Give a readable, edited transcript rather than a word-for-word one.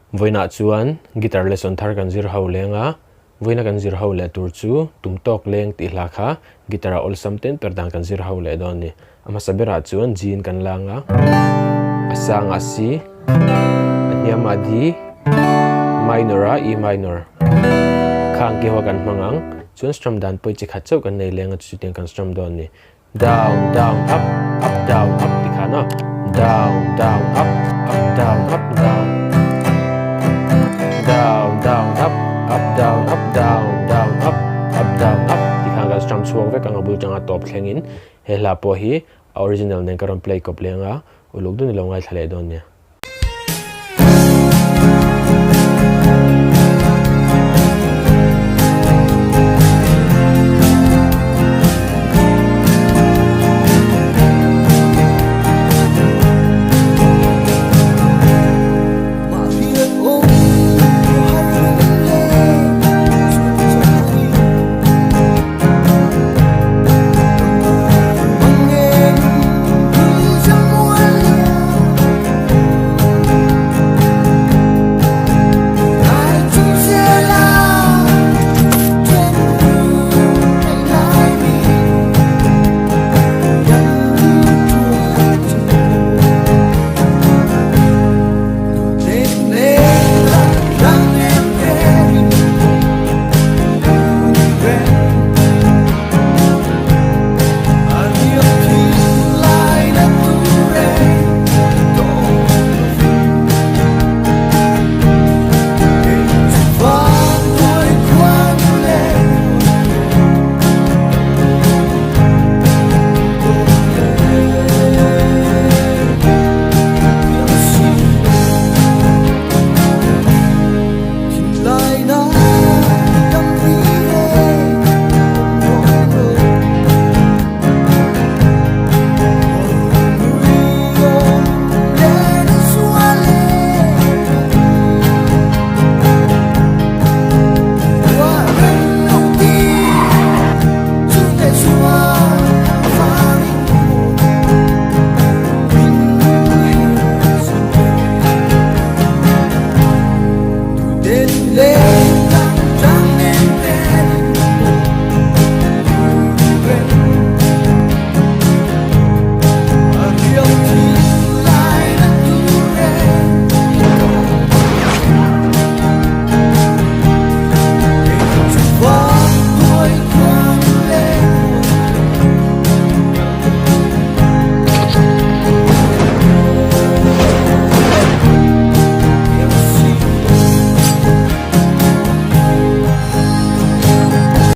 Vawiinah chuan guitar lesson thar kan zir ho leng a, vawiina kan zir ho leh tur chu tum tawk leng tih hla kha guitar a awlsam ten per dan kan zir ho leh dawn a ni. A hmasa berah chuan G in kan lang a, a sangah C, a hniamah D, minor a E minor. Khang ki ho kan hmang ang, chuan strum dan pawi chi khat chauh kan nei leng a chu chutiang kan strum dawn a ni. Down down up up down up ti khan a down down up up down up down down down up up down up down down up up down up ti khan kan strum chhuak vek ang a bul tanga tawp thlengin he hla pawh hi a original nen ka rawn play kawp leng a uluk dun i lo ngaithla leh dawn nia.